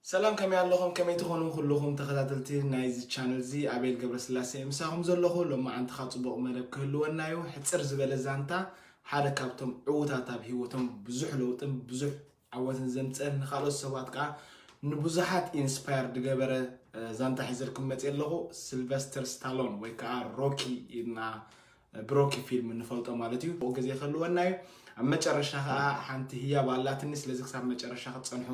ሰላም፣ ከመይ ኣለኹም? ከመይ ትኾኑ ኩልኹም ተኸታተልቲ ናይዚ ቻነል እዚ? ኣቤል ገብረስላሴ ምሳኹም ዘለኹ። ሎማዓንቲ ኸኣ ጽቡቕ መደብ ክህልወና እዩ። ሕጽር ዝበለ ዛንታ፣ ሓደ ካብቶም ዕዉታት፣ ኣብ ህይወቶም ብዙሕ ለውጥን ብዙሕ ዓወትን ዘምጸን፣ ንኻልኦት ሰባት ከኣ ንብዙሓት ኢንስፓየር ዝገበረ እ፣ ዛንታ ሒዘልኩም መጽየ ኣለኹ። ሲልቨስተር ስታሎን ወይ ከኣ ሮኪ ኢልና ብሮኪ ፊልም ንፈልጦ ማለት እዩ። ብኡ ግዜ ክህልወና እዩ። ኣብ መጨረሻ ከኣ ሓንቲ ህያብ ኣላትኒ፣ ስለዚ ክሳብ መጨረሻ ክትጸንሑ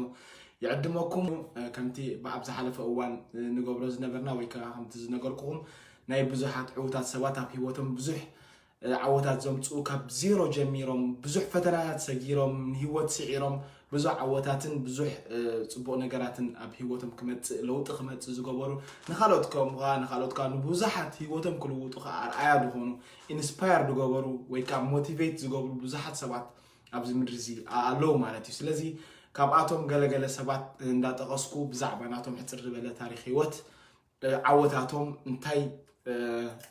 ይዕድመኩም። እ፣ ከምቲ ብኣብ ዝሓለፈ እዋን፣ እ፣ ንገብሮ ዝነበርና ወይ ከኣ ከምቲ ዝነገርኩኹም ናይ ብዙሓት ዕዉታት ሰባት ኣብ ህይወቶም ብዙሕ፣ እ፣ ዓወታት ዘምጽኡ ካብ ዜሮ ጀሚሮም ብዙሕ ፈተናታት ሰጊሮም ንህይወት ስዒሮም ብዙሕ ዓወታትን ብዙሕ፣ እ፣ ጽቡቕ ነገራትን ኣብ ህይወቶም ክመጽእ ለውጢ ክመጽእ ዝገበሩ ንኻልኦት ከምኡ ከኣ ንኻልኦት ከኣ ንብዙሓት ህይወቶም ክልውጡ ከኣ ኣርኣያ ዝኾኑ ኢንስፓየር ዝገበሩ ወይ ከኣ ሞቲቬት ዝገብሩ ብዙሓት ሰባት ኣብዚ ምድሪ እዚ ኣለዉ ማለት እዩ። ስለዚ ካብኣቶም ገለገለ ሰባት እንዳጠቐስኩ ብዛዕባ ናቶም ሕጽር ዝበለ ታሪኽ ህይወት እ፣ ዓወታቶም እንታይ እ፣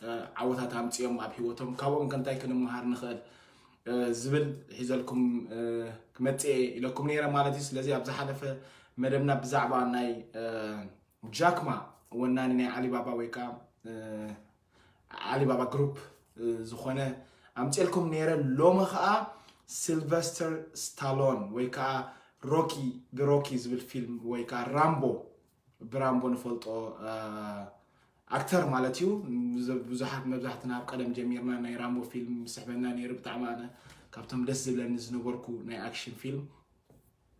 እ፣ ዓወታት ኣምጺኦም ኣብ ህይወቶም ካብኦም ከ እንታይ ክንመሃር ንኽእል እ፣ ዝብል ሒዘልኩም እ፣ ክመጽእ እየ ኢለኩም ነይረ ማለት እዩ። ስለዚ ኣብ ዝሓለፈ መደብና ብዛዕባ ናይ እ፣ ጃክማ ወናኒ ናይ ዓሊባባ ወይ ከዓ እ፣ ዓሊባባ ግሩፕ እ፣ ዝኾነ ኣምጺኤልኩም ነይረ። ሎሚ ከዓ ሲልቨስተር ስታሎን ወይ ከዓ ሮኪ ሮኪ ዝብል ፊልም ወይ ከዓ ራምቦ ብራምቦ ንፈልጦ እ፣ ኣክተር ማለት እዩ። ብዙ- ብዙሓት መብዛሕትና ኣብ ቀደም ጀሚርና ናይ ራምቦ ፊልም ምስሕበና ነይሩ። ብጣዕሚ ኣነ ካብቶም ደስ ዝብለኒ ዝነበርኩ ናይ ኣክሽን ፊልም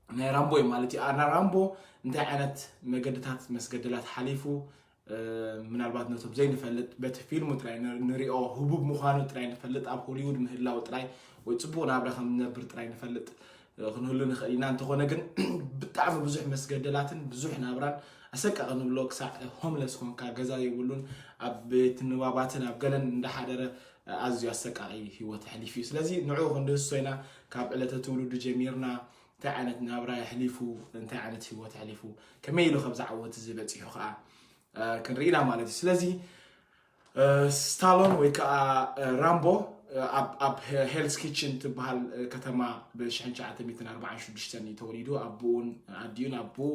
ናይ ራምቦ እዩ ማለት እዩ። ኣና ራምቦ እንታይ ዓይነት መገድታት መስገደላት ሓሊፉ እ፣ ምናልባት ነቶም ዘይንፈልጥ በቲ ፊልሙ ጥራይ ን- ንሪኦ ህቡብ ምዃኑ ጥራይ ንፈልጥ ኣብ ሆሊውድ ምህላው ጥራይ ወይ ጽቡቕ ናብራ ከም ንነብር ጥራይ ንፈልጥ እ፣ ክንህሉ ንኽእል ኢና። እንተኾነ ግን ብጣዕሚ ብዙሕ መስገደላትን ብዙሕ ናብራን ኣሰቃቂ ንብሎ ክሳዕ ሆምለስ ኮንካ ገዛ የብሉን ኣብ ቤት ንባባትን ኣብ ገለን እንዳሓደረ ኣዝዩ ኣሰቃቂ ህይወት ኣሕሊፉ እዩ። ስለዚ ንዕኡ ክንድህስሶ ኢና ካብ ዕለተ ትውልዱ ጀሚርና እንታይ ዓይነት ናብራ ኣሕሊፉ እንታይ ዓይነት ህይወት ኣሕሊፉ ከመይ ኢሉ ከብዚ ዓወት እዚ በፂሑ ከዓ እ፣ ክንርኢ ኢና ማለት እዩ። ስለዚ እ፣ ስታሎን ወይ ከዓ እ፣ ራምቦ እ፣ ኣብ ኣብ ሄልስ ኪችን ትበሃል እ፣ ከተማ ብ ሽሕን ትሽዓተ ሚእትን ኣርባዓን ሽዱሽተን እዩ ተወሊዱ። ኣቦኡን ኣዲኡን ኣቦኡ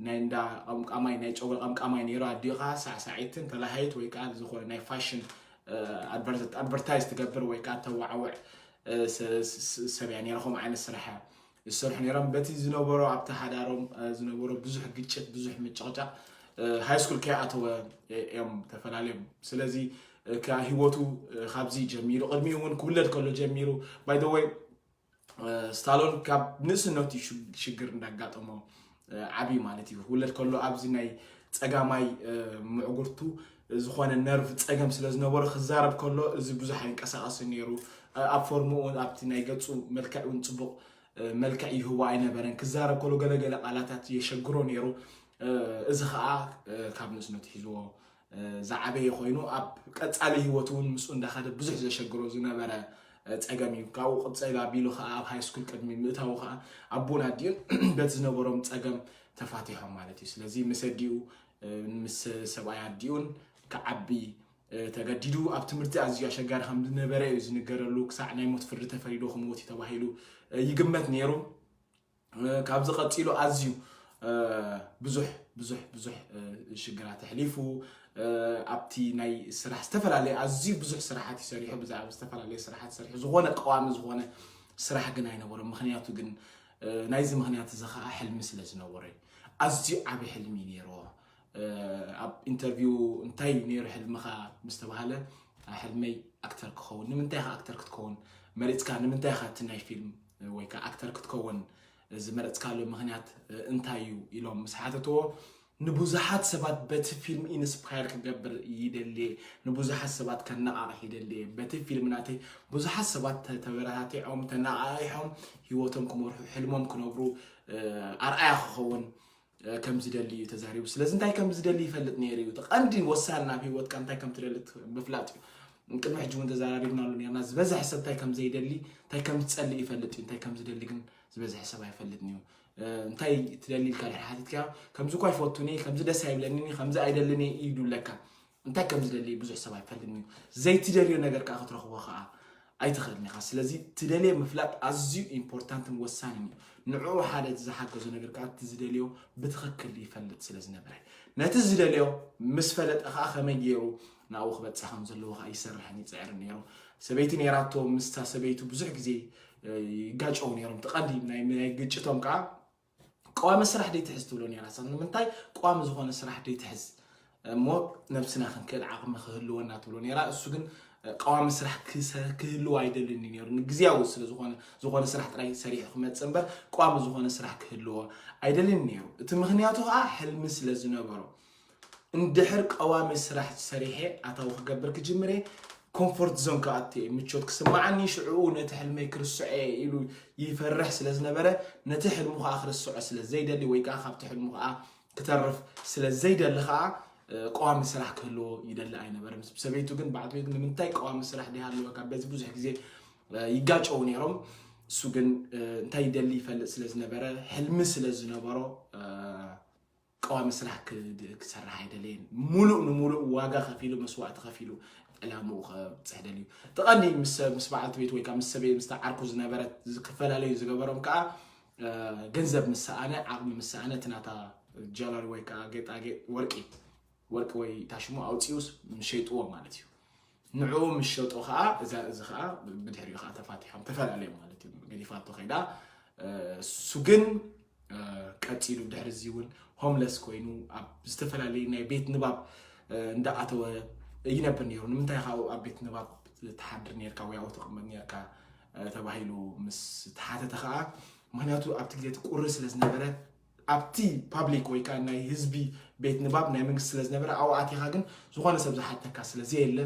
ናይ እንዳ ቀምቃማይ ናይ ጨጉሪ ቀምቃማይ ነይሩ። ኣዲኡ ከዓ ሳዕሳዒትን ተላሃይት ወይ ከዓ ዝኾነ ናይ ፋሽን እ፣ ኣድቨርት- ኣድቨርታይዝ ትገብር ወይ ከዓ ተዋዓውዕ እ፣ ሰ- ስ- ስ- ሰብ እያ ነይራ። ከምኡ ዓይነት ስራሕ እያ ዝሰርሑ ነይሮም። በቲ ዝነበሮ ኣብቲ ሓዳሮም እ፣ ዝነበሮ ብዙሕ ግጭት ብዙሕ ምጭቕጫቕ ሃይ ስኩል ከይኣተወ እዮም ተፈላለዮም። ስለዚ እ፣ ከ- ህይወቱ እ፣ ካብዚ ጀሚሩ ቅድሚኡ እውን ክውለድ ከሎ ጀሚሩ ባይ ወይ ስታሎን ካብ ንእስነቱ እዩ ሽግ- ሽግር እንዳጋጠሞ እ፣ ዓብዩ ማለት እዩ። ክውለድ ከሎ ኣብዚ ናይ ጸጋማይ እ፣ ምዕጉርቱ ዝኾነ ነርቭ ጸገም ስለ ዝነበሮ ክዛረብ ከሎ እዚ ብዙሕ ኣይንቀሳቐስን ነይሩ። እ፣ ኣብ ፎርምኡ ኣብቲ ናይ ገጹ መልክዕ እውን ጽቡቕ እ፣ መልክዕ ይህቦ ኣይነበረን። ክዛረብ ከሎ ገለገለ ቃላታት የሸግሮ ነይሩ። እ፣ እዚ ኸኣ እ፣ ካብ ንእስነቱ ሒዝዎ እ፣ ዝዓበየ ኮይኑ ኣብ ቀጻሊ ህይወቱ እውን ምስኡ እንዳኸደ ብዙሕ ዘሸግሮ ዝነበረ እ፣ ጸገም እዩ። ካብኡ ቅጽል ኣቢሉ ኸኣ ኣብ ሃይ ስኩል ቅድሚ ምእታዉ ኸኣ ኣቦን ኣዲኡን በቲ ዝነበሮም ጸገም ተፋቲሖም ማለት እዩ። ስለዚ ምስ ኣዲኡ እ፣ ምስ ሰብኣይ ኣዲኡን ክዓቢ እ፣ ተገዲዱ። ኣብ ትምህርቲ ኣዝዩ ኣሸጋሪ ከም ዝነበረ እዩ ዝንገረሉ። ክሳዕ ናይ ሞት ፍርዲ ተፈሪዱ ክሞት እዩ ተባሂሉ እ፣ ይግመት ነይሩ። እ፣ ካብዚ ቀጺሉ ኣዝዩ እ፣ ብዙሕ ብዙሕ ብዙሕ እ፣ ሽግራት ኣሕሊፉ እ፣ ኣብቲ ናይ ስራሕ ዝተፈላለየ ኣዝዩ ብዙሕ ስራሓት ይሰሪሑ ብዛዕባ ዝተፈላለየ ስራሓት ሰሪሑ ዝኾነ ቀዋሚ ዝኾነ ስራሕ ግን ኣይነበሮም። ምክንያቱ ግን እ፣ ናይዚ ምክንያት እዚ ከዓ ሕልሚ ስለ ዝነበሮ እዩ። ኣዝዩ ዓብዪ ሕልሚ እዩ ነይርዎ። እ፣ ኣብ ኢንተርቪው እንታይ ነይሩ ሕልምኻ ምስ ተባሃለ ሕልመይ ኣክተር ክኸውን። ንምንታይ ኢኻ ኣክተር ክትከውን መሪፅካ? ንምንታይ ኢኻ እቲ ናይ ፊልም ወይ ከዓ ኣክተር ክትከውን ዝመረፅካሉ ምኽንያት እንታይ እዩ ኢሎም ምስ ሓተትዎ ንብዙሓት ሰባት በቲ ፊልም ኢንስፓየር ክገብር ይደሊ፣ ንብዙሓት ሰባት ከነቓቕሕ ይደሊ። በቲ ፊልም ናተይ ብዙሓት ሰባት ተበረታቲዖም ተነቓቒሖም ህይወቶም ክመርሑ ሕልሞም ክነብሩ ኣርኣያ ክኸውን ከም ዝደሊ እዩ ተዛሪቡ። ስለዚ እንታይ ከም ዝደሊ ይፈልጥ ነይሩ እዩ። እቲ ቀንዲ ወሳኒ ናብ ህይወትካ እንታይ ከም ትደሊ ምፍላጥ እዩ። ቅድሚ ሕጂ እውን ተዘራሪብናሉ ነርና። ዝበዝሐ ሰብ እንታይ ከም ዘይደሊ እንታይ ከም ዝጸልእ ይፈልጥ እዩ። እንታይ ከም ዝደሊ ግን ዝበዝሐ ሰብ ኣይፈልጥን እዩ። እንታይ ትደሊ ኢልካ ድሕሪ ሓቲትካ ከምዚ እኳ ይፈቱኒ፣ ከምዚ ደስ ኣይብለኒ፣ ከምዚ ኣይደልን እየ ኢሉ ኣለካ። እንታይ ከም ዝደሊ ብዙሕ ሰብ ኣይፈልጥን እዩ። ዘይትደልዮ ነገር ከዓ ክትረኽቦ ከዓ ኣይትኽእልን ኢኻ። ስለዚ ትደልዮ ምፍላጥ ኣዝዩ ኢምፖርታንትን ወሳንን እዩ። ንዕኡ ሓደ እቲ ዝሓገዞ ነገር ከዓ እቲ ዝደልዮ ብትኽክል ይፈልጥ ስለ ዝነበረ፣ ነቲ ዝደልዮ ምስ ፈለጠ ከዓ ከመይ ገይሩ ናብኡ ክበፅሕ ከም ዘለዎ ከዓ ይሰርሕን ይፅዕርን ነይሩ። ሰበይቲ ነይራቶ። ምስታ ሰበይቱ ብዙሕ ግዜ ይጋጨው ነይሮም። ትቐንዲ ናይ ግጭቶም ከዓ ቀዋሚ ስራሕ ደይትሕዝ ትብሎ ነይራ። እሳ ንምንታይ ቀዋሚ ዝኾነ ስራሕ ደይትሕዝ እሞ ነብስና ክንክእል ዓቕሚ ክህልወና ትብሎ ነይራ። እሱ ግን ቀዋሚ ስራሕ ክህልዎ ኣይደልን ነይሩ። ንግዝያዊ ስለ ዝኾነ ዝኾነ ስራሕ ጥራይ ሰሪሑ ክመፅእ እምበር ቀዋሚ ዝኾነ ስራሕ ክህልዎ ኣይደልን ነይሩ። እቲ ምክንያቱ ከዓ ሕልሚ ስለ ዝነበሮ። እንድሕር ቀዋሚ ስራሕ ሰሪሐ ኣታዊ ክገብር ክጅምር እየ፣ ኮምፎርት ዞን ክኣቱ እየ፣ ምቾት ክስምዓኒ፣ ሽዕኡ ነቲ ሕልመይ ክርስዖ እየ ኢሉ ይፈርሕ ስለ ዝነበረ፣ ነቲ ሕልሙ ከዓ ክርስዖ ስለ ዘይደሊ ወይ ከዓ ካብቲ ሕልሙ ከዓ ክተርፍ ስለ ዘይደሊ ከዓ ቀዋሚ ስራሕ ክህልዎ ይደሊ ኣይነበረን። ሰበይቱ ግን በዓልቲ ቤት ንምንታይ ቀዋሚ ስራሕ ደይሃለወካ በዚ ብዙሕ ግዜ ይጋጨው ነይሮም። እሱ ግን እንታይ ይደሊ ይፈልጥ ስለ ዝነበረ፣ ሕልሚ ስለ ዝነበሮ ቀዋሚ ስራሕ ክሰርሕ ኣይደለየን። ሙሉእ ንሙሉእ ዋጋ ከፊሉ መስዋእቲ ከፊሉ ዕላምኡ ከብፅሕ ደልዩ። ተቐንዲ ምስ ምስ በዓልቲ ቤት ወይ ከዓ ምስ ሰበይ ምስ ዓርኩ ዝነበረት ክፈላለዩ ዝገበሮም ከዓ ገንዘብ ምስ ሰኣነ፣ ዓቕሚ ምስ ሰኣነ እቲ ናታ ጃለሪ ወይ ከዓ ጌጣጌጥ ወርቂ ወርቂ ወይ ታሽሙ ኣውፂኡስ ምሸይጥዎ ማለት እዩ። ንዕኡ ምስ ሸጦ ከዓ እዛ እዚ ከዓ ብድሕሪኡ ከዓ ተፋቲሖም ተፈላለዮም ማለት እዩ። ገዲፋቶ ከይዳ እሱ ግን ቀፂሉ ድሕሪ እዚ እውን ሆምለስ ኮይኑ ኣብ ዝተፈላለዩ ናይ ቤት ንባብ እንዳኣተወ ይነብር ነይሩ። ንምንታይ ከዓ ኣብ ቤት ንባብ ትሓድር ነርካ ወይ ኣብኡ ተቐመጥ ነርካ ተባሂሉ ምስ ተሓተተ ከዓ ምክንያቱ ኣብቲ ግዜ እቲ ቁሪ ስለ ዝነበረ ኣብቲ ፓብሊክ ወይ ከዓ ናይ ህዝቢ ቤት ንባብ ናይ መንግስቲ ስለ ዝነበረ ኣብኡ ኣቲኻ ግን ዝኾነ ሰብ ዝሓተካ ስለ ዘየለ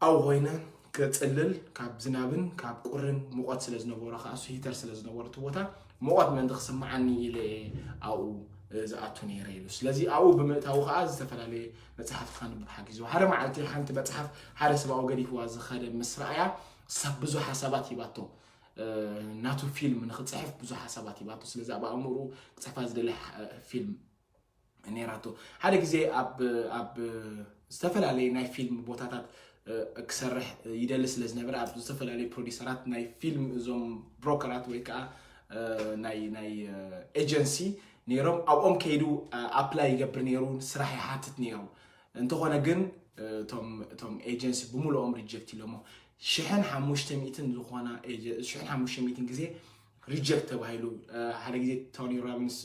ኣብኡ ኮይነ ክፅልል ካብ ዝናብን ካብ ቁርን ሙቐት ስለ ዝነበሮ ከዓ እሱ ሂተር ስለ ዝነበሮ እቲ ቦታ ሙቐት ምእንቲ ክስምዓኒ ኢለ እየ ኣብኡ ዝኣቱ ነይረ ኢሉ። ስለዚ ኣብኡ ብምእታዉ ከዓ ዝተፈላለየ መፅሓፍቲ ከንብብ ሓጊዝዎ። ሓደ መዓልቲ ሓንቲ መፅሓፍ ሓደ ሰብ ኣብኡ ገዲፍዋ ዝኸደ ምስ ረኣያ ሳብ ብዙሕ ሓሳባት ሂባቶ ናቱ ፊልም ንክፅሕፍ ብዙሕ ሓሳባት ሂባቶ። ስለዚ ኣብ ኣእምርኡ ክፅሕፋ ዝደሊ ፊልም ነይራቶ። ሓደ ግዜ ኣብ ኣብ ዝተፈላለየ ናይ ፊልም ቦታታት ክሰርሕ ይደሊ ስለ ዝነበረ ኣብ ዝተፈላለዩ ፕሮዲሰራት ናይ ፊልም እዞም ብሮከራት ወይ ከዓ ናይ ናይ ኤጀንሲ ነይሮም ኣብኦም ከይዱ ኣፕላይ ይገብር ነይሩ፣ ስራሕ ይሓትት ነይሩ። እንተኾነ ግን እቶም እቶም ኤጀንሲ ብምልኦም ሪጀክት ኢሎሞ ሽሕን ሓሙሽተ ሚእትን ዝኾና ሽሕን ሓሙሽተ ሚእትን ግዜ ሪጀክት ተባሂሉ። ሓደ ግዜ ቶኒ ሮቢንስ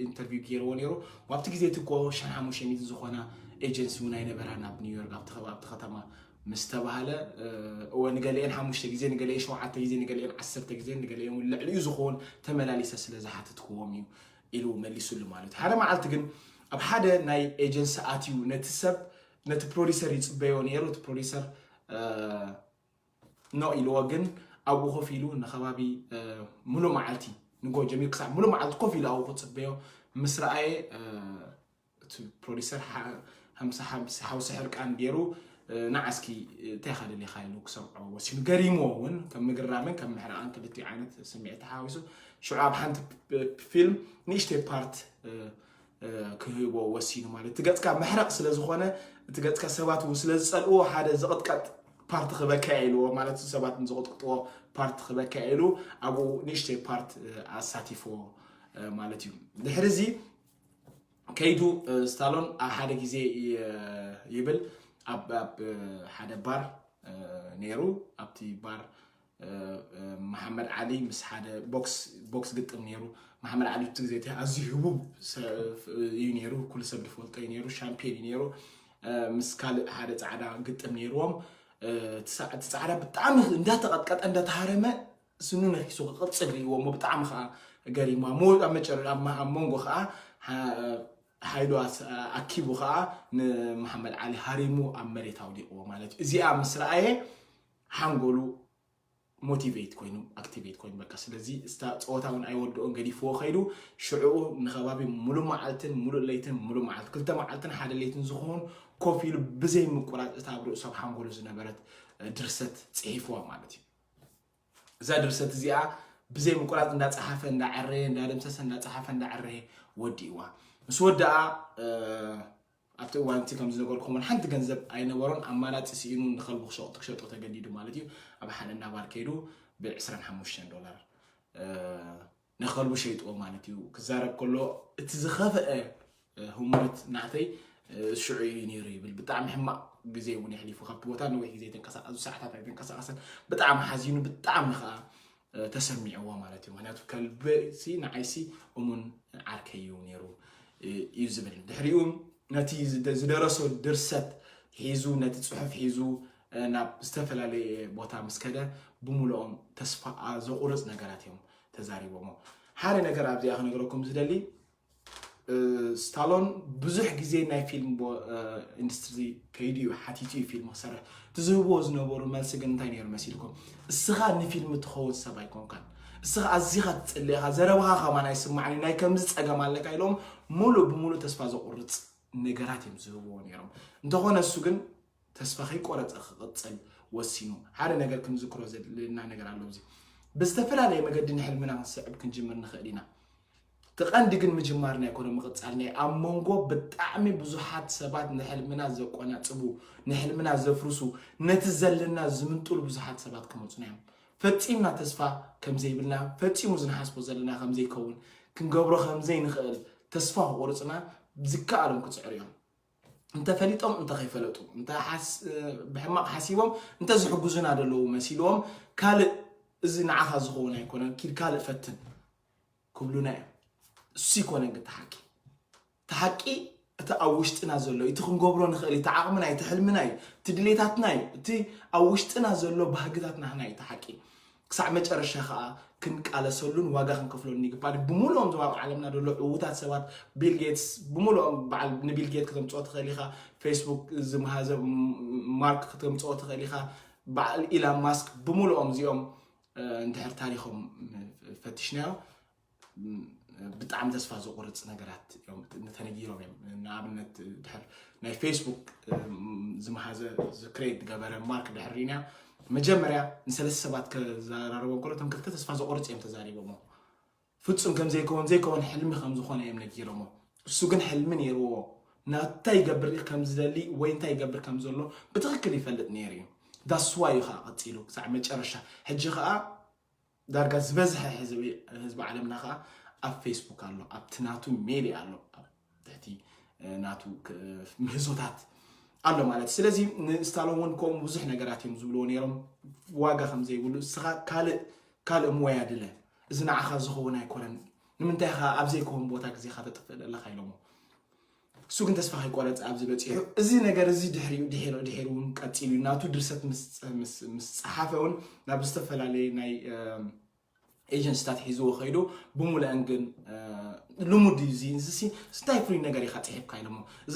ኢንተርቪው ገይርዎ ነይሩ። ኣብቲ ግዜ እቲ እኮ ሽሕን ሓሙሽተ ሚእትን ዝኾና ኤጀንሲ እውን ኣይነበራን ኣብ ኒውዮርክ ኣብቲ ከባቢ ኣብቲ ከተማ ምስ ተባሃለ እወ ንገሊአን ሓሙሽተ ግዜ ንገሊአን ሸውዓተ ግዜ ንገሊአን ዓሰርተ ግዜ ንገሊአን እውን ልዕሊኡ ዝኸውን ተመላሊሰ ስለ ዝሓትትክዎም እዩ ኢሉ መሊሱሉ ማለት እዩ። ሓደ መዓልቲ ግን ኣብ ሓደ ናይ ኤጀንሲ ኣትዩ ነቲ ሰብ ነቲ ፕሮዲሰር ይፅበዮ ነይሩ። እቲ ፕሮዲሰር ኖ ኢልዎ ግን ኣብኡ ኮፍ ኢሉ ንከባቢ ሙሉእ መዓልቲ ንጎ ጀሚሩ ክሳብ ሙሉእ መዓልቲ ኮፍ ኢሉ ኣብኡ ክፅበዮ ምስ ረኣየ እቲ ፕሮዲሰር ሓምሳ ሓውሲ ሕርቃን ገይሩ ንዓስኪ እንታይ ኢኻ ደሊኻ ኢሉ ክሰምዖ ወሲኑ ገሪምዎ እውን ከም ምግራምን ከም ምሕራቕን ክልቲኡ ዓይነት ስምዒት ተሓዋዊሱ ሽዑ ኣብ ሓንቲ ፊልም ንእሽተይ ፓርት ክህቦ ወሲኑ ማለት እቲ ገፅካ መሕረቕ ስለ ዝኾነ እቲ ገፅካ ሰባት እውን ስለ ዝፀልእዎ ሓደ ዝቕጥቀጥ ፓርት ክበካ ኢልዎ ማለት ሰባት ዝቕጥቅጥዎ ፓርት ክበካ ኢሉ ኣብኡ ንእሽተይ ፓርት ኣሳቲፍዎ ማለት እዩ። ድሕሪ እዚ ከይዱ ስታሎን ሓደ ግዜ ይብል ኣብ ሓደ ባር ነይሩ። ኣብቲ ባር መሓመድ ዓሊ ምስ ሓደ ቦክስ ግጥም ነይሩ። መሓመድ ዓሊ እቲ ግዜ ኣዝዩ ህቡብ እዩ ነይሩ፣ ኩሉ ሰብ ዝፈልጦ እዩ ነይሩ፣ ሻምፒዮን እዩ ነይሩ። ምስ ካልእ ሓደ ፃዕዳ ግጥም ነይርዎም። እቲ ፃዕዳ ብጣዕሚ እንዳተቐጥቀጠ እንዳተሃረመ ስኑ ነኪሱ ክቕፅል ርእይዎ እሞ ብጣዕሚ ከዓ ገሪማ ሞ ኣብ መጨረ ኣብ መንጎ ከዓ ሓይሉ ኣኪቡ ከዓ ንመሓመድ ዓሊ ሃሪሙ ኣብ መሬት ኣውዲቕዎ ማለት እዩ። እዚኣ ምስ ረኣየ ሓንጎሉ ሞቲቬት ኮይኑ ኣክቲቬት ኮይኑ በቃ ስለዚ እስታ ፀወታ እውን ኣይወድኦን ገዲፍዎ ከይዱ ሽዕኡ ንከባቢ ሙሉእ መዓልትን ሙሉእ ለይትን ሙሉእ መዓልቲ ክልተ መዓልትን ሓደ ለይትን ዝኸውን ኮፍ ኢሉ ብዘይ ምቁራፅ እታ ኣብ ርእሱ ኣብ ሓንጎሉ ዝነበረት ድርሰት ፅሒፍዋ ማለት እዩ። እዛ ድርሰት እዚኣ ብዘይ ምቁራፅ እንዳፀሓፈ እንዳዐረየ እንዳደምሰሰ እንዳፀሓፈ እንዳዐረየ ወዲእዋ። ምስ ወደኣ ኣብቲ እዋን እቲ ከም ዝነገርኩም ሓንቲ ገንዘብ ኣይነበሮን። ኣማራፂ ስኢኑ ንኸልቡ ክሸጡ ክሸጦ ተገዲዱ ማለት እዩ። ኣብ ሓደ እንዳባር ከይዱ ብ25 ዶላር ንኸልቡ ሸይጥዎ ማለት እዩ። ክዛረብ ከሎ እቲ ዝኸፍአ ህሞት ናተይ ሽዑ እዩ ነይሩ ይብል። ብጣዕሚ ሕማቕ ግዜ እውን የሕሊፉ። ካብቲ ቦታ ነዊሕ ግዜ ኣይተንቀሳቐሱ፣ ሰዓታት ኣይተንቀሳቐሰን። ብጣዕሚ ሓዚኑ፣ ብጣዕሚ ከዓ ተሰሚዕዎ ማለት እዩ። ምክንያቱ ከልበይሲ ንዓይሲ እሙን ዓርከይ እዩ ነይሩ እዩ ዝብል። ድሕሪኡ ነቲ ዝደረሶ ድርሰት ሒዙ፣ ነቲ ፅሑፍ ሒዙ ናብ ዝተፈላለየ ቦታ ምስ ከደ ብምልኦም ተስፋ ዘቑርፅ ነገራት እዮም ተዛሪቦሞ። ሓደ ነገር ኣብዚኣ ክነግረኩም ዝደሊ፣ ስታሎን ብዙሕ ግዜ ናይ ፊልም ኢንዱስትሪ ከይዱ እዩ ሓቲቱ እዩ ፊልም ክሰርሕ። እቲ ዝህብዎ ዝነበሩ መልሲ ግን እንታይ ነይሩ መሲልኩም? እስኻ ንፊልም ትኸውን ሰብ ኣይኮንካን፣ እስኻ ኣዚኻ ትፅልእኻ፣ ዘረባኻ ከማን ኣይስማዕን፣ ናይ ከምዚ ፀገም ኣለካ ኢሎም ሙሉእ ብሙሉእ ተስፋ ዘቑርፅ ነገራት እዮም ዝህብዎ ነይሮም። እንተኾነ እሱ ግን ተስፋ ከይቆረፀ ክቕፅል ወሲኑ። ሓደ ነገር ክንዝክሮ ዘለና ነገር ኣሎ። እዚ ብዝተፈላለየ መገዲ ንሕልምና ክንስዕብ ክንጅምር ንኽእል ኢና። እቲ ቀንዲ ግን ምጅማርና ኣይኮነ ምቕፃልና እዩ። ኣብ መንጎ ብጣዕሚ ብዙሓት ሰባት ንሕልምና ዘቆናፅቡ፣ ንሕልምና ዘፍርሱ፣ ነቲ ዘለና ዝምንጥሉ ብዙሓት ሰባት ክመፁና እዮም። ፈፂምና ተስፋ ከምዘይብልና፣ ፈፂሙ ዝንሓስቦ ዘለና ከምዘይከውን፣ ክንገብሮ ከምዘይንኽእል ተስፋ ክቑርፅና ዝከኣሎም ክፅዕሩ እዮም። እንተፈሊጦም እንተኸይፈለጡ፣ ብሕማቕ ሓሲቦም እንተዝሕጉዙና ዘለዉ መሲልዎም ካልእ፣ እዚ ንዓኻ ዝኸውን ኣይኮነን፣ ኪድ ካልእ ፈትን ክብሉና እዮም። እሱ ይኮነን ግን ተሓቂ ተሓቂ እቲ ኣብ ውሽጥና ዘሎ፣ እቲ ክንገብሮ ንኽእል፣ እቲ ዓቕምና እዩ፣ እቲ ሕልምና እዩ፣ እቲ ድሌታትና እዩ፣ እቲ ኣብ ውሽጥና ዘሎ ባህግታትና ናይ ተሓቂ ክሳዕ መጨረሻ ከዓ ክንቃለሰሉን ዋጋ ክንከፍለሉን ይግባእ። ብምሉኦም ዞም ኣብ ዓለምና ዘሎ ዕዉታት ሰባት፣ ቢል ጌትስ፣ ብምሉኦም በዓል ንቢል ጌት ከተምፅኦ ትኽእል ኢኻ፣ ፌስቡክ ዝመሃዘ ማርክ ከተምፅኦ ትኽእል ኢኻ፣ በዓል ኢላን ማስክ፣ ብምሉኦም እዚኦም እንድሕር ታሪኾም ፈትሽናዮ ብጣዕሚ ተስፋ ዘቑርፅ ነገራት እዮም ተነጊሮም እዮም። ንኣብነት ድሕር ናይ ፌስቡክ ዝመሃዘ ክሬት ዝገበረ ማርክ ድሕር ሪና መጀመርያ ንሰለስተ ሰባት ከዘራርቦም ከሎ እቶም ክልተ ተስፋ ዘቑርፅ እዮም ተዛሪቦሞ። ፍፁም ከም ዘይከውን ዘይከውን ሕልሚ ከም ዝኾነ እዮም ነጊሮሞ። እሱ ግን ሕልሚ ነይርዎ። ናታይ ይገብር ከም ዝደሊ ወይ እንታይ ይገብር ከም ዘሎ ብትኽክል ይፈልጥ ነይሩ እዩ። ዳስዋ እዩ ከዓ ቀፂሉ ክሳዕ መጨረሻ። ሕጂ ከዓ ዳርጋ ዝበዝሐ ህዝቢ ዓለምና ከዓ ኣብ ፌስቡክ ኣሎ፣ ኣብቲ ናቱ ሜድያ ኣሎ፣ ኣብ ትሕቲ ናቱ ምህዞታት ኣሎ ማለት። ስለዚ ንስታሎን እውን ከምኡ ብዙሕ ነገራት እዮም ዝብልዎ ነይሮም፣ ዋጋ ከም ዘይብሉ፣ እስኻ ካልእ ካልእ ሙያ ድለ፣ እዚ ንዓኻ ዝኸውን ኣይኮነን፣ ንምንታይ ኢኻ ኣብ ዘይከውን ቦታ ግዜኻ ተጥፍእ ዘለኻ ኢሎሞ። እሱ ግን ተስፋ ከይቆረፀ ኣብዚ በፂሑ። እዚ ነገር እዚ ድሕሪኡ ድሒሩ ድሒሩ እውን ቀፂሉ እዩ። ናቱ ድርሰት ምስ ምስ ምስ ፀሓፈ እውን ናብ ዝተፈላለየ ናይ ኤጀንሲታት ሒዝዎ ከይዱ ብምሉአን ግን ልሙድ እዩ። እዚ እዚ እንታይ ፍሉይ ነገር ኢኻ ፅሒፍካ ኢሎሞ። እዚ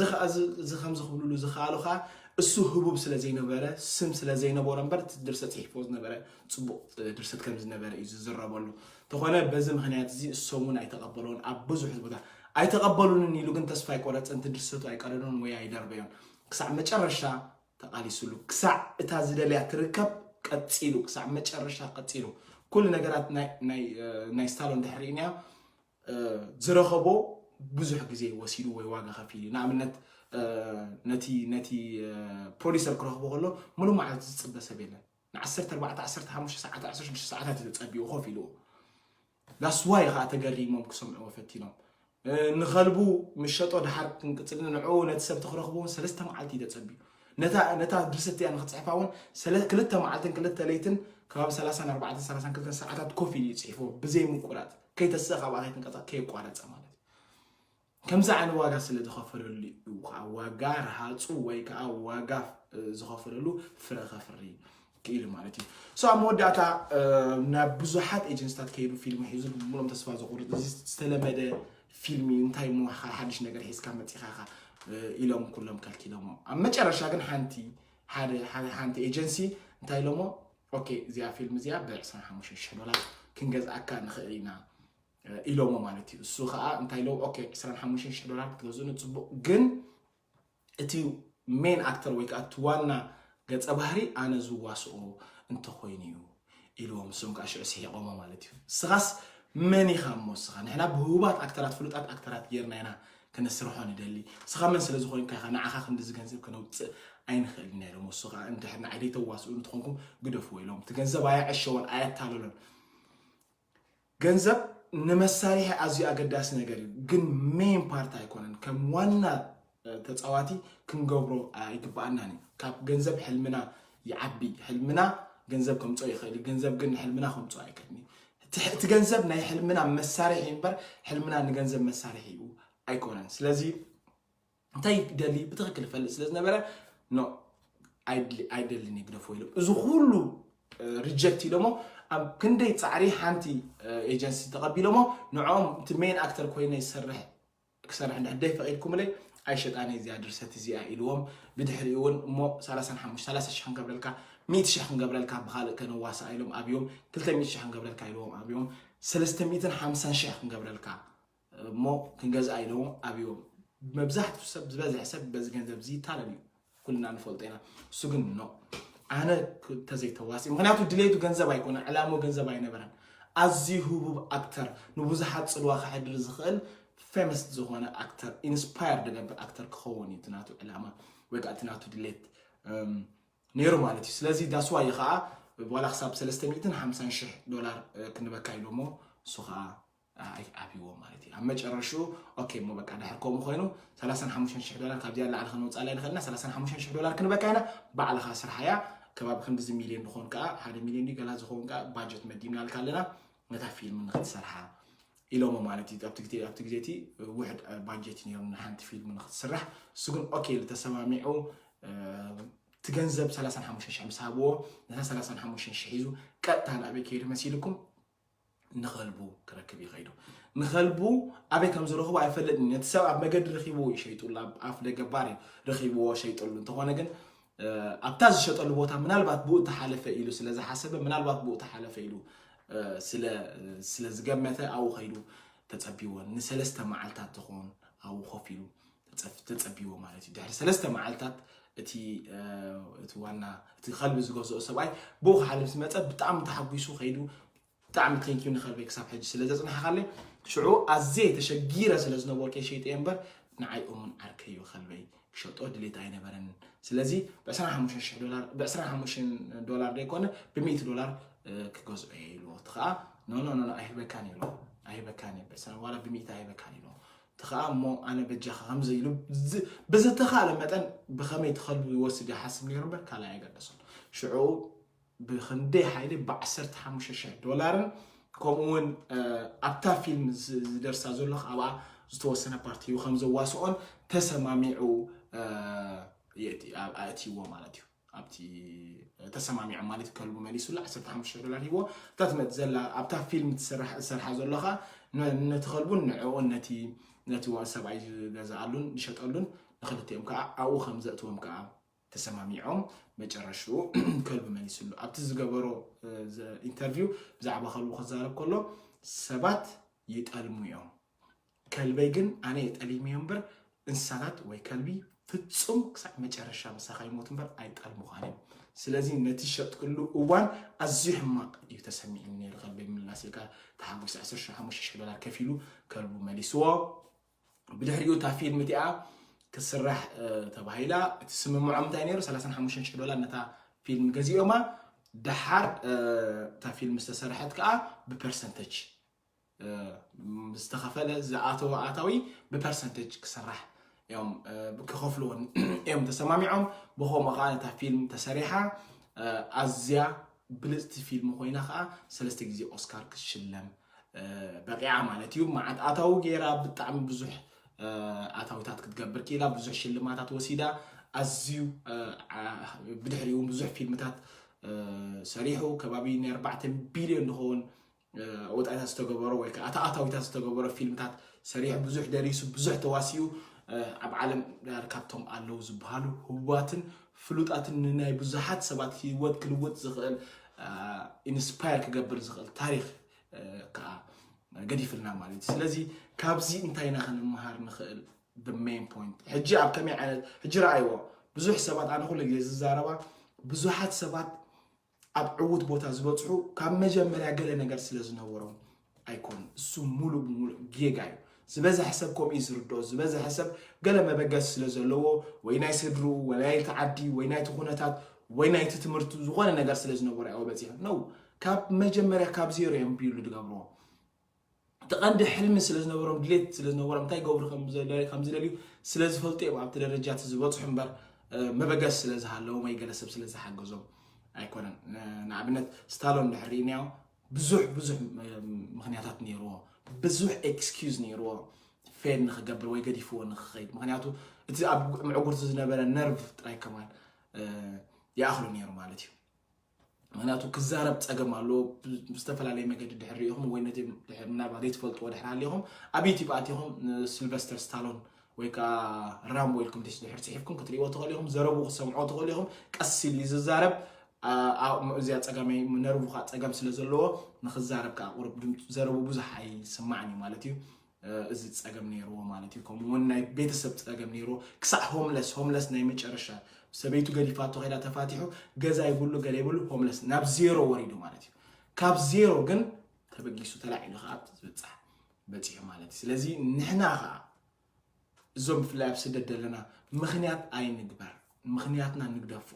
ከምዚ ክብልሉ ዝኸኣሉ ከዓ እሱ ህቡብ ስለ ዘይነበረ፣ ስም ስለ ዘይነበሮ እምበር እቲ ድርሰት ፅሒፍዎ ዝነበረ ፅቡቕ ድርሰት ከም ዝነበረ እዩ ዝዝረበሉ። እንተኾነ በዚ ምክንያት እዚ እሶም እውን ኣይተቐበልዎን። ኣብ ብዙሕ ቦታ ኣይተቐበሉንን ኢሉ ግን ተስፋ ኣይቆረፀን። እቲ ድርሰቱ ኣይቀደዶን ወይ ኣይደርበዮን። ክሳዕ መጨረሻ ተቓሊሱሉ። ክሳዕ እታ ዝደልያ ትርከብ ቀፂሉ፣ ክሳዕ መጨረሻ ቀፂሉ። ኩሉ ነገራት ናይ ስታሎን ድሕሪ ሪእናዮ ዝረኸቦ ብዙሕ ግዜ ወሲዱ ወይ ዋጋ ከፊሉ እዩ። ንኣብነት ነቲ ነቲ ፕሮዲሰር ክረኽቦ ከሎ ሙሉእ መዓልቲ ዝፅበ ሰብ የለን። ን14፣ 15 ሰዓት፣ 16 ሰዓታት እዩ ተፀቢኡ ኮፍ ኢልዎ። ዳስዋይ ከዓ ተገሪሞም ክሰምዕዎ ፈቲኖም። ንኸልቡ ምሸጦ ድሓር ክንቅፅል ንዕኡ ነቲ ሰብ ተክረኽቦ እውን ሰለስተ መዓልቲ እዩ ተፀቢዩ። ነታ ነታ ድርሰት እያ ንክፅሕፋ እውን ክልተ መዓልትን ክልተ ለይትን ከባቢ 34 32 ሰዓታት ኮፍ ኢሉ እዩ ፅሒፍዎ ብዘይ ምቁራፅ። ከይተስእ ካብኣ ከይትንቀፃ ከየቋረፀ ማለት እዩ። ከምዚ ዓይነት ዋጋ ስለ ዝኸፈለሉ እዩ ከዓ ዋጋ ረሃፁ ወይ ከዓ ዋጋ ዝኸፈለሉ ፍረ ከፍሪ ክኢሉ ማለት እዩ። So ኣብ መወዳእታ ናብ ብዙሓት ኤጀንሲታት ከይዱ ፊልም ሒዙ ብምሎም ተስፋ ዘቑርጥ እዚ ዝተለመደ ፊልም እዩ፣ እንታይ እሞ ሓድሽ ነገር ሒዝካ መፂኻ ኢኻ ኢሎም ኩሎም ከልኪሎሞ። ኣብ መጨረሻ ግን ሓንቲ ሓደ ሓንቲ ኤጀንሲ እንታይ ኢሎሞ፣ ኦኬ እዚኣ ፊልም እዚኣ ብ25 ሺሕ ዶላር ክንገዝኣካ ንኽእል ኢና ኢሎሞ ማለት እዩ። እሱ ከዓ እንታይ ኢሎ፣ ኦኬ 25 ሺሕ ዶላር ክትገዝኡኒ ፅቡቕ፣ ግን እቲ ሜን ኣክተር ወይ ከዓ እቲ ዋና ገፀ ባህሪ ኣነ ዝዋስኦ እንተኮይኑ እዩ ኢልዎም። እሶም ከዓ ሽዑ ስሒቆሞ ማለት እዩ። እስኻስ መን ኢኻ እሞ እስኻ? ንሕና ብህቡባት ኣክተራት ፍሉጣት ኣክተራት ጌርና ኢና ከነስርሖ ንደሊ። ንስኻ መን ስለ ዝኾንካ ኢኻ ንዓኻ ክንድዚ ገንዘብ ከነውፅእ ኣይንኽእልን ኢና ኢሎም። እሱ ከዓ እንድሕር ንዓይ ዘይተዋስኡ እንትኾንኩም ግደፍዎ ኢሎም። እቲ ገንዘብ ኣየዕሸዎን ኣየታለሎን። ገንዘብ ንመሳርሒ ኣዝዩ ኣገዳሲ ነገር እዩ፣ ግን ሜን ፓርት ኣይኮነን። ከም ዋና ተፃዋቲ ክንገብሮ ኣይግባኣናን እዩ። ካብ ገንዘብ ሕልምና ይዓቢ። ሕልምና ገንዘብ ከምፅኦ ይኽእል እዩ፣ ገንዘብ ግን ንሕልምና ከምፅኦ ኣይክእልን እዩ። እቲ ገንዘብ ናይ ሕልምና መሳርሒ እምበር ሕልምና ንገንዘብ መሳርሒ እዩ ኣይኮነን። ስለዚ እንታይ ደሊ ብትኽክል ይፈልጥ ስለ ዝነበረ ኖ ኣይደልን ይግደፎ ኢሎም። እዚ ኩሉ ሪጀክት ኢሎሞ ኣብ ክንደይ ፃዕሪ ሓንቲ ኤጀንሲ ተቐቢሎሞ ንዕኦም እቲ ሜን ኣክተር ኮይነ ይሰርሕ ክሰርሕ እንድሕር ደይ ፈቒድኩምለይ ኣይሸጣን እዚኣ ድርሰት እዚኣ ኢልዎም። ብድሕሪኡ እውን እሞ ሰላሳ ሓሙሽተ ሰላሳ ሽሕ ክንገብረልካ ሚእቲ ሽሕ ክንገብረልካ ብካልእ ከነዋስኣ ኢሎም ኣብዮም። ክልተ ሚእቲ ሽሕ ክንገብረልካ ኢልዎም ኣብዮም። ሰለስተ ሚእትን ሓምሳን ሽሕ ክንገብረልካ እሞ ክንገዝኣ ኢሎም ኣብዮም። መብዛሕትኡ ሰብ ዝበዝሕ ሰብ በዚ ገንዘብ እዚ ይታለል እዩ። ኩልና ንፈልጦ ኢና። እሱ ግን ኖ ኣነ ተዘይተዋሲ ምክንያቱ ድሌቱ ገንዘብ ኣይኮነ ዕላሙ ገንዘብ ኣይነበረን። ኣዝዩ ህቡብ ኣክተር ንብዙሓት ፅልዋ ክሕድር ዝኽእል ፌመስ ዝኾነ ኣክተር ኢንስፓየር ደገብር ኣክተር ክኸውን እዩ እቲ ናቱ ዕላማ ወይ ከዓ እቲ ናቱ ድሌት ነይሩ ማለት እዩ። ስለዚ ዳስዋ እዩ ከዓ ዋላ ክሳብ ሰለስተ ሚእትን ሓምሳን ሽሕ ዶላር ክንበካ ኢሎሞ እሱ ከዓ ኣብዎ ማለት እዩ። ኣብ መጨረሽኡ ኦኬ እሞ በቃ ድሕር ከምኡ ኮይኑ ሰላሳን ሓሙሽተን ሽሕ ዶላር ካብዚኣ ላዕሊ ከነውፃላ ንኽእልና ሰላሳን ሓሙሽተን ሽሕ ዶላር ክንበካ ኢና። ባዕልኻ ስርሓያ ከባቢ ክንድዚ ሚሊዮን ዝኾን ከዓ ሓደ ሚሊዮን ድዩ ገላ ዝኸውን ከዓ ባጀት መዲብናልካ ኣለና ነታ ፊልም ንክትሰርሓ ኢሎሞ ማለት እዩ። ኣብቲ ግዜ እቲ ውሕድ ባጀት ነይሩ ንሓንቲ ፊልም ንክትስራሕ። እሱ ግን ኦኬ ተሰማሚዑ እቲ ገንዘብ ሰላሳን ሓሙሽተን ሽሕ ምስ ሃብዎ ነታ ሰላሳን ሓሙሽተን ሽሕ ሒዙ ቀጥታ ናበይ ከይዱ መሲልኩም ንኸልቡ ክረክብ ይኸይዱ። ንኸልቡ ኣበይ ከም ዝረኽቡ ኣይፈልጥን። ነቲ ሰብ ኣብ መገዲ ረኺብዎ ይሸይጡሉ፣ ኣብ ኣፍ ደገ ባር እዩ ረኺብዎ ሸይጠሉ። እንተኾነ ግን ኣብታ ዝሸጠሉ ቦታ ምናልባት ብኡ ተሓለፈ ኢሉ ስለ ዝሓሰበ ምናልባት ብኡ ተሓለፈ ኢሉ ስለ ዝገመተ ኣብኡ ኸይዱ ተጸቢዎ ንሰለስተ መዓልታት ትኾን ኣብኡ ኮፍ ኢሉ ተጸቢዎ ማለት እዩ። ድሕሪ ሰለስተ መዓልታት እቲ እቲ ዋና እቲ ከልቢ ዝገዝኦ ሰብኣይ ብኡ ክሓልፍ ዝመጸ ብጣዕሚ ተሓጒሱ ከይዱ ብጣዕሚ ቴንኪዩ ንኸልበይ ክሳብ ሕጂ ስለ ዘጽናሕካለይ ሽዑ ኣዝየ ተሸጊረ ስለ ዝነበርኩ ሸይጠ እምበር ንዓይ እሙን ዓርከይ እዩ ከልበይ ክሸጦ ድሌት ኣይነበረንን። ስለዚ ብ ዕስራን ሓሙሽተን ሽሕ ዶላር ብ ዕስራን ሓሙሽተን ዶላር ዘይኮነ ብ ሚእቲ ዶላር ክገዝኦ እየ ኢልዎ። እቲ ከዓ ኖ ኖ ኖ ኣይህበካን ኢልዎ ኣይህበካን እየ ዋላ ብ ሚእቲ ኣይህበካን ኢልዎ። እቲ ከዓ እሞ ኣነ በጃኻ ከምዚ ኢሉ ብዝተኻእለ መጠን ብኸመይ ትኸልቡ ይወስድ ይሓስብ ነይሩ እምበር ካልኣይ ኣይገደሶን። ሽዑ ብክንደይ ሓይሊ ብ ዓሰርተ ሓሙሽተ ሽሕ ዶላርን ከምኡ እውን ኣብታ ፊልም ዝደርሳ ዘሎ ኣብኣ ዝተወሰነ ፓርቲ ከም ዘዋስኦን ተሰማሚዑ ኣእትይዎ ማለት እዩ። ኣብቲ ተሰማሚዑ ማለት ከልቡ መሊሱላ ዓሰርተ ሓሙሽተ ዶላር ሂዎ እታ ትመጽእ ዘላ ኣብታ ፊልም ትሰርሓ ዘሎ ከዓ ነቲ ከልቡን ንዕኡን ነቲ ነቲ ሰብኣይ ዝገዝኣሉን ዝሸጠሉን ንክልቲኦም ከዓ ኣብኡ ከም ዘእትዎም ከዓ ተሰማሚዖም መጨረሽኡ ከልቢ መሊስሉ ኣብቲ ዝገበሮ ኢንተርቪው ብዛዕባ ከልቡ ክዛረብ ከሎ ሰባት ይጠልሙ እዮም። ከልበይ ግን ኣነ የጠሊመዮ እምበር እንስሳታት ወይ ከልቢ ፍጹም ክሳዕ መጨረሻ ምሳኻ ይሞት እምበር ኣይጠልሙኻን እዮም። ስለዚ ነቲ ዝሸጥክሉ እዋን ኣዝዩ ሕማቕ እዩ ተሰሚዑኒ ነይሩ ከልበይ ምላስ ኢልካ ተሓጒሱ ዓሰርተ ሓሙሽተ ሽሕ ዶላር ከፊሉ ከልቡ መሊስዎ። ብድሕሪኡ እታ ፊልም እቲኣ ክትስራሕ ተባሂላ እቲ ስምምዖም እንታይ ነይሩ ሰላሳን ሓሙሽተን ሽሕ ዶላር ነታ ፊልም ገዚኦማ። ደሓር እታ ፊልም ዝተሰርሐት ከዓ ብፐርሰንተጅ ዝተኸፈለ ዝኣተወ ኣታዊ ብፐርሰንተጅ ክስራሕ እዮም ክኸፍልዎ እዮም ተሰማሚዖም። ብኸምኡ ከዓ ነታ ፊልም ተሰሪሓ ኣዝያ ብልፅቲ ፊልም ኮይና ከዓ ሰለስተ ግዜ ኦስካር ክትሽለም በቂዓ ማለት እዩ። መዓት ኣታዊ ገይራ ብጣዕሚ ብዙሕ ኣታዊታት ክትገብር ክኢላ ብዙሕ ሽልማታት ወሲዳ ኣዝዩ ብድሕሪኡ እውን ብዙሕ ፊልምታት ሰሪሑ ከባቢ ናይ ኣርባዕተ ቢልዮን ዝኸውን ወፃኢታት ዝተገበሮ ወይ ከዓ ኣታኣታዊታት ዝተገበሮ ፊልምታት ሰሪሑ ብዙሕ ደሪሱ ብዙሕ ተዋሲኡ ኣብ ዓለም ካብቶም ኣለዉ ዝበሃሉ ህቡባትን ፍሉጣትን ንናይ ብዙሓት ሰባት ህይወት ክልውጥ ዝኽእል ኢንስፓየር ክገብር ዝኽእል ታሪክ ከዓ ገዲፍልና ማለት እዩ። ስለዚ ካብዚ እንታይ ኢና ክንመሃር ንኽእል? ሜን ፖይንት ሕጂ ኣብ ከመይ ዓይነት ሕጂ ረኣይዎ ብዙሕ ሰባት ኣነ ኩሉ ግዜ ዝዛረባ ብዙሓት ሰባት ኣብ ዕዉት ቦታ ዝበፅሑ ካብ መጀመርያ ገለ ነገር ስለ ዝነበሮም ኣይኮኑን። እሱ ሙሉእ ብሙሉእ ጌጋ እዩ። ዝበዝሐ ሰብ ከምኡ እዩ ዝርድኦ። ዝበዝሐ ሰብ ገለ መበገሲ ስለ ዘለዎ፣ ወይ ናይ ስድርኡ፣ ወይ ናይቲ ዓዲ፣ ወይ ናይቲ ኩነታት፣ ወይ ናይቲ ትምህርቱ፣ ዝኾነ ነገር ስለ ዝነበሮ እዩ በፂሑ። ነው፣ ካብ መጀመርያ ካብ ዜሮ እዮም ቢሉ ዝገብርዎ። እቲ ቀንዲ ሕልሚ ስለ ዝነበሮም፣ ድሌት ስለ ዝነበሮም፣ እንታይ ገብሩ ከም ዝደልዩ ስለ ዝፈልጡ እዮም ኣብቲ ደረጃ እቲ ዝበፅሑ እምበር፣ መበገሲ ስለ ዝሃለዎም ወይ ገለ ሰብ ስለ ዝሓገዞም ኣይኮነን። ንኣብነት ስታሎን ድሕር ርኢናዮ፣ ብዙሕ ብዙሕ ምክንያታት ነይርዎ፣ ብዙሕ ኤክስኪዝ ነይርዎ ፌል ንክገብር ወይ ገዲፍዎ ንክኸይድ። ምክንያቱ እቲ ኣብ ምዕጉርቲ ዝነበረ ነርቭ ጥራይ ከማን ይኣኽሎ ነይሩ ማለት እዩ። ምክንያቱ ክዛረብ ፀገም ኣለዎ። ብዝተፈላለየ መገዲ ድሕር ርኢኹም ወይ ነቲ ምናልባት ዘይትፈልጥዎ ድሕር ሃሊኹም ኣብ ዩቲብ ኣቲኹም ንሲልቨስተር ስታሎን ወይ ከዓ ራምቦ ኢልኩም ድሕር ፅሒፍኩም ክትርእይዎ ትኽእሉ ኢኹም። ዘረቡ ክሰምዖ ትኽእሉ ኢኹም። ቀስ ኢሉ ዝዛረብ እዚኣ ፀገመይ ነርቡ ከዓ ፀገም ስለ ዘለዎ ንክዛረብ ከዓ ቁሩብ ዘረቡ ብዙሕ ኣይስማዕን እዩ ማለት እዩ። እዚ ፀገም ነይርዎ ማለት እዩ። ከምኡ እውን ናይ ቤተሰብ ፀገም ነይርዎ። ክሳዕ ሆምለስ፣ ሆምለስ ናይ መጨረሻ ሰበይቱ ገዲፋቶ ከይዳ ተፋቲሑ ገዛ ይብሉ ገለ ይብሉ ሆምለስ ናብ ዜሮ ወሪዱ ማለት እዩ። ካብ ዜሮ ግን ተበጊሱ ተላዒሉ ከዓ ዝበፅሕ በፂሑ ማለት እዩ። ስለዚ ንሕና ከዓ እዞም ብፍላይ ኣብ ስደት ዘለና ምክንያት ኣይንግበር፣ ምክንያትና ንግደፎ።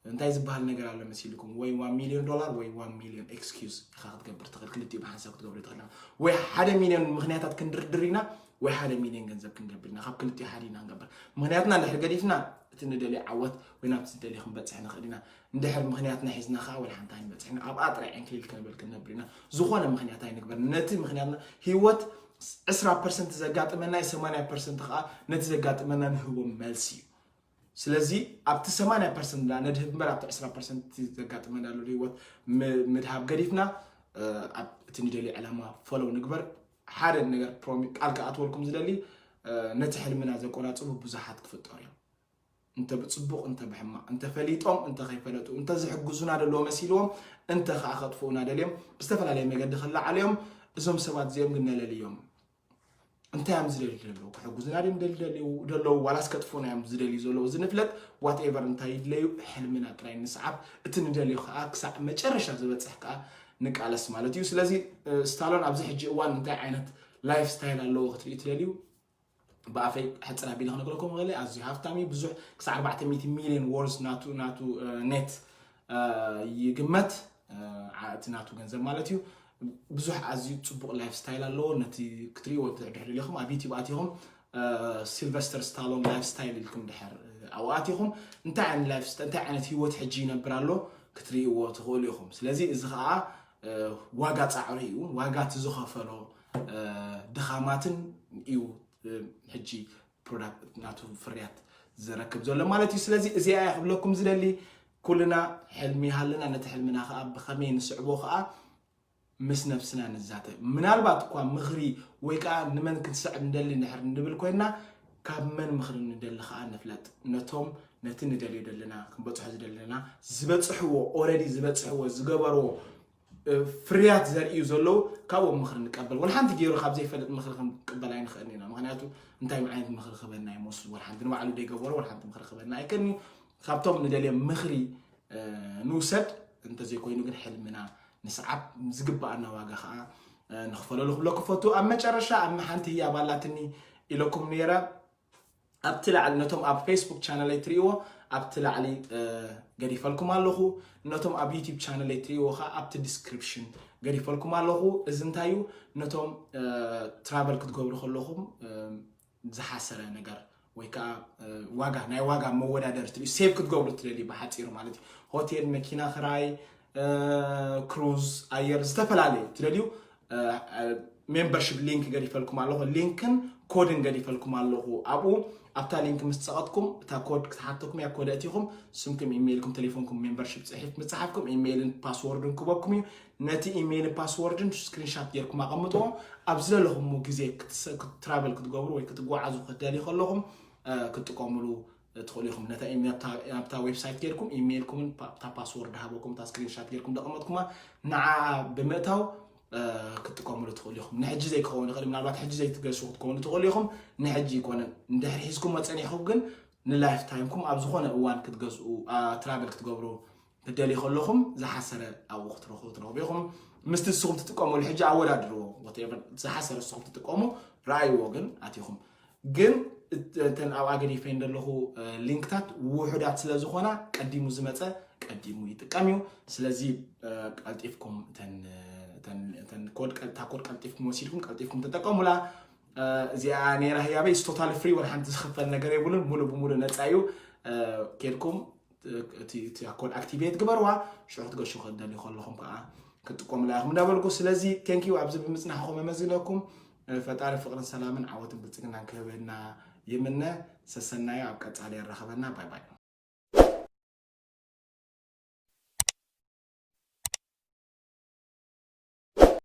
እንታይ ዝበሃል ነገር ኣሎ መሲልኩም? ወይ ዋን ሚልዮን ዶላር ወይ ዋን ሚልዮን ኤክስኪውዝ ኢኻ ክትገብር ትኽእል። ክልቲኡ ብሓንሳብ ክትገብሩ ትኽእል። ወይ ሓደ ሚልዮን ምክንያታት ክንድርድር ኢና ወይ ሓደ ሚልዮን ገንዘብ ክንገብር ኢና። ካብ ክልቲኡ ሓደ ኢና ንገብር። ምክንያትና እንድሕር ገዲፍና እቲ ንደልዮ ዓወት ወይ ናብቲ ዝደልዮ ክንበፅሕ ንኽእል ኢና። እንድሕር ምክንያትና ሒዝና ከዓ ወላ ሓንቲ ኣይንበፅሕን። ኣብኣ ጥራይ ዕንክሊል ክንብል ክንነብር ኢና። ዝኾነ ምክንያት ኣይንግበር። ነቲ ምክንያትና ህይወት ዕስራ ፐርሰንት ዘጋጥመና እዩ፣ ሰማንያ ፐርሰንት ከዓ ነቲ ዘጋጥመና ንህቦ መልሲ እዩ። ስለዚ ኣብቲ ሰማንያ ፐርሰንት ላ ነድህብ እምበር ኣብቲ ዕስራ ፐርሰንት ዘጋጥመና ዘሎ ህይወት ምድሃብ ገዲፍና ኣብ እቲ ንደልዮ ዕላማ ፎሎው ንግበር። ሓደ ነገር ቃል ክኣትወልኩም ዝደሊ፣ ነቲ ሕልምና ዘቆራፅቡ ብዙሓት ክፍጠሩ እዮም። እንተ ብፅቡቕ እንተ ብሕማቕ፣ እንተ ፈሊጦም እንተ ከይፈለጡ፣ እንተ ዝሕግዙና ደለዎ መሲልዎም እንተ ከዓ ከጥፍኡና ደልዮም ብዝተፈላለየ መገዲ ክለዓሉ እዮም። እዞም ሰባት እዚኦም ግን ነለልዮም። እንታይ እዮም ዝደልዩ ዘለዉ? ክሕግዙና ድዮም ደልዩ ደለዉ ዋላስ ከጥፉና እዮም ዝደልዩ ዘለዉ? እዚ ንፍለጥ። ዋትኤቨር እንታይ ይድለዩ፣ ሕልምና ጥራይ ንስዓብ። እቲ ንደልዩ ከዓ ክሳዕ መጨረሻ ዝበፅሕ ከዓ ንቃለስ ማለት እዩ። ስለዚ ስታሎን ኣብዚ ሕጂ እዋን እንታይ ዓይነት ላይፍ ስታይል ኣለዎ ክትርኢ ትደልዩ? ብኣፈይ ሕፅር ኣቢለ ክነግረኩም ክእል ኣዝዩ ሃፍታም እዩ። ብዙሕ ክሳዕ ኣርባዕተ ሚእቲ ሚልዮን ወርዝ ናቱ ናቱ ኔት ይግመት። እቲ ናቱ ገንዘብ ማለት እዩ። ብዙሕ ኣዝዩ ፅቡቕ ላይፍ ስታይል ኣለዎ። ነቲ ክትሪእዎ ድሕር ኢኹም ኣብ ዩቲብ ኣቲኹም ሲልቨስተር ስታሎን ላይፍ ስታይል ኢልኩም ድሕር ኣብኡ ኣቲኹም እንታይ ዓይነት ላይፍ እንታይ ዓይነት ህይወት ሕጂ ይነብር ኣሎ ክትሪእዎ ትኽእሉ ኢኹም። ስለዚ እዚ ከዓ ዋጋ ፃዕሪ እዩ። ዋጋ እቲ ዝኸፈሎ ድኻማትን እዩ ሕጂ ፕሮዳክት ናቱ ፍርያት ዘረክብ ዘሎ ማለት እዩ። ስለዚ እዚኣ እያ ክብለኩም ዝደሊ። ኩልና ሕልሚ ሃልና ነቲ ሕልምና ከዓ ብኸመይ ንስዕቦ ከዓ ምስ ነብስና ንዛተ። ምናልባት እኳ ምኽሪ ወይ ከዓ ንመን ክንስዕብ ንደሊ ንድሕር ንብል ኮይንና ካብ መን ምኽሪ ንደሊ ከዓ ንፍለጥ። ነቶም ነቲ ንደልዮ ዘለና ክንበፅሖ ዝደለና ዝበፅሕዎ ኦረዲ ዝበፅሕዎ ዝገበርዎ ፍርያት ዘርእዩ ዘለዉ ካብኦም ምኽሪ ንቀበል። ወላ ሓንቲ ገይሩ ካብ ዘይፈልጥ ምኽሪ ክንቅበል ኣይንኽእልን ኢና። ምክንያቱ እንታይ ዓይነት ምኽሪ ክበና ይመስሉ? ወላ ሓንቲ ንባዕሉ ዘይገበሮ ወላ ሓንቲ ምኽሪ ክበና ኣይክእልን እዩ። ካብቶም ንደልዮም ምኽሪ ንውሰድ። እንተዘይኮይኑ ግን ሕልምና ንስዓብ፣ ዝግበኣና ዋጋ ከዓ ንኽፈለሉ ክብለኩ ፈቱ። ኣብ መጨረሻ ኣብ ሓንቲ ህያብ ኣላትኒ ኢለኩም ነይረ። ኣብቲ ላዕሊ ነቶም ኣብ ፌስቡክ ቻነለይ ትርእይዎ ኣብቲ ላዕሊ ገዲፈልኩም ኣለኹ። ነቶም ኣብ ዩቲብ ቻነለይ ትርእይዎ ከዓ ኣብቲ ዲስክሪፕሽን ገዲፈልኩም ኣለኹ። እዚ እንታይ እዩ? ነቶም ትራቨል ክትገብሩ ከለኹም ዝሓሰረ ነገር ወይ ከዓ ዋጋ ናይ ዋጋ መወዳደሪ ትርእዩ ሴቭ ክትገብሩ ትደልዩ ብሓፂሩ ማለት እዩ። ሆቴል፣ መኪና ክራይ፣ ክሩዝ ኣየር ዝተፈላለየ ትደልዩ ሜምበርሽፕ ሊንክ ገዲፈልኩም ኣለኹ። ሊንክን ኮድን ገዲፈልኩም ኣለኹ። ኣብኡ ኣብታ ሊንክ ምስ ፀቐጥኩም እታ ኮድ ክትሓተኩም እያ። ኮድ ኣእቲኹም ስምኩም፣ ኢሜይልኩም፣ ቴሌፎንኩም ሜምበርሽፕ ፅሒፍ ምፅሓፍኩም ኢሜይልን ፓስወርድን ክበኩም እዩ። ነቲ ኢሜይልን ፓስወርድን ስክሪንሻት ጌርኩም ኣቐምጥዎ። ኣብ ዝደለኹምዎ ግዜ ክትራቨል ክትገብሩ ወይ ክትጓዓዙ ክትደልዩ ከለኹም ክትጥቀምሉ ትኽእሉ ኢኹም። ነታ ናብታ ዌብሳይት ጌርኩም ኢሜይልኩምን እታ ፓስወርድ ሃበኩም እታ ስክሪንሻት ጌርኩም ዘቐመጥኩማ ንዓ ብምእታው ክትጥቀምሉ ትኽእሉ ኢኹም። ንሕጂ ዘይክኸውን ይኽእል፣ ምናልባት ሕጂ ዘይትገዝፉ ክትከውኑ ትኽእሉ ኢኹም። ንሕጂ ኣይኮነን፣ እንድሕር ሒዝኩሞ ጸኒሕኩም ግን ንላይፍ ታይምኩም ኣብ ዝኾነ እዋን ክትገዝኡ ትራቨል ክትገብሩ ክትደልዩ ከለኹም ዝሓሰረ ኣብኡ ክትረኽቡ ትረኽቡ ኢኹም። ምስቲ ንስኹም ትጥቀምሉ ሕጂ ኣወዳድርዎ። ዝሓሰረ ንስኹም ትጥቀሙ ረኣይዎ ግን ኣቲኹም ግን እተን ኣብኣ ገዲፈን ዘለኹ ሊንክታት ውሑዳት ስለ ዝኾና ቀዲሙ ዝመፀ ቀዲሙ ይጥቀም እዩ። ስለዚ ቀልጢፍኩም እታ ኮድ ቀልጢፍኩም ወሲድኩም ቀልጢፍኩም ተጠቀሙላ። እዚኣ ነራ ህያበይ ስቶታል ፍሪ ወላ ሓንቲ ዝኽፈል ነገር የብሉን፣ ሙሉ ብሙሉ ነፃ እዩ። ኬድኩም እቲ ኮድ ኣክቲቬት ግበርዋ። ሽዑ ክትገሹ ክትደልዩ ከለኹም ከዓ ክትጥቀሙላ ኢኹም እንዳበልኩ፣ ስለዚ ቴንኪዩ ኣብዚ ብምፅናሕኹም የመስግነኩም። ፈጣሪ ፍቅርን ሰላምን ዓወትን ብልፅግናን ክህበና ይምነ። ሰሰናዩ ኣብ ቀፃሊ የራኸበና። ባይ ባይ።